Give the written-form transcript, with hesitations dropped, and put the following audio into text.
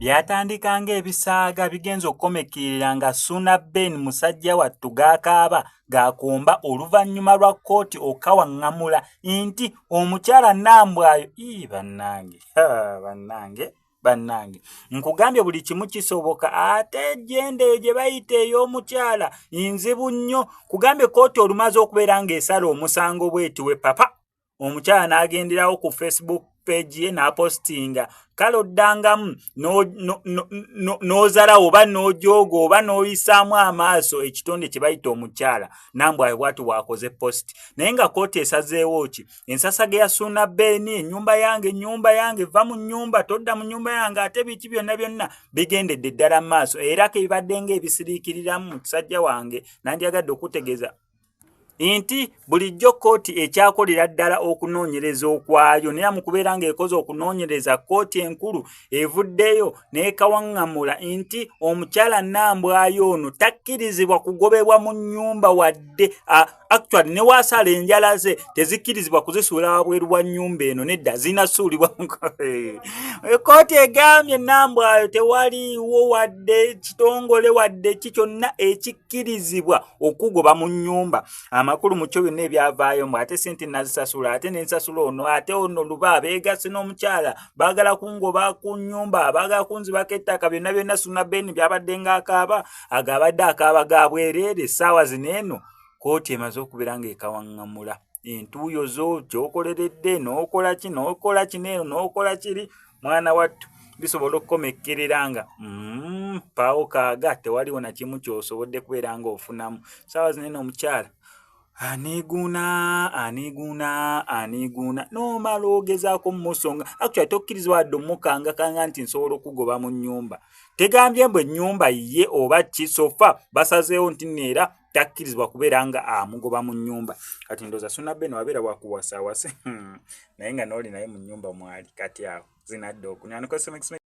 Byatandika ng'ebisaaga bigenze okukomekkerera nga Ssuuna Ben musajja wattu gaakaaba gaakomba oluvannyuma lwa kkooti okukawaŋŋamula nti omukyala Nambwayo ii bannange bannange bannange nkugambye buli kimu kisoboka ate ejjenda eyo gye bayita ey'omukyala nzibu nnyo kugambye kkooti olumaze okubeera ng'esala omusango bweti we papa omukyala n'agenderawo ku Facebook page ye n'apostinga kale oddangamu n'ozala oba n'ojooga oba n'oyisaamu amaaso ekitonde kye bayita omukyala. Nambwayo bwati bw'akoze post naye nga kkooti esazeewo ki ensasage ya Ssuuna Ben, ennyumba yange, ennyumba yange, va mu nnyumba, todda mu nnyumba yange, ate biki byonna byonna bigendedde ddala mu maaso era kebibadde ng'ebisiriikiriramu musajja wange nandyagadde okutegeeza nti bulijjo kkooti ekyakolera ddala okunoonyereza okwayo naye mu kubeera ng'ekoze okunoonyereza kkooti enkulu evuddeyo n'ekawaŋŋamula nti omukyala Nambwayo ono takkirizibwa kugobebwa mu nnyumba wadde actually ne waasala enjala ze tezikkirizibwa kuzisuula wabweru wa nnyumba eno nedda zinasuulibwa. Kkooti egambye Nambwayo tewaliiwo wadde kitongole wadde ki kyonna ekikkirizibwa okugoba mu nnyumba. Amakulu mu kyo byonna ebyavaayo mbu ate sente nazisasula ate nensasula ono ate ono luba beegasse n'omukyala baagala kungoba ku nnyumba baagala kunzibako ettaka byonna byonna Ssuuna Ben byabadde ng'akaaba ago abadde akaaba ga bwereere. Essaawa zino eno kkooti emaze okubeera ng'ekawaŋŋamula entuuyo zo ky'okoleredde n'okola ki n'okola kino eno n'okola kiri mwana wattu bisobola okukomekkerera nga mpaawo kaaga tewaliwo na kimu ky'osobodde kubeera ng'ofunamu. Ssaawa zino eno omukyala aniiguuna aniiguuna aniiguuna n'omala ogezaako mmusonga actually tokkirizibwa wadde omukangakanga nti nsobola okugoba mu nnyumba tegambye mbu ennyumba ye oba ki so far basazeewo nti nno era takkirizibwa kubeera nga amugoba mu nnyumba. Kati ndowooza Ssuuna Ben wabeera wakuwasawase naye nga n'oli naye mu nnyumba mwali kati awo zinadde okunywa.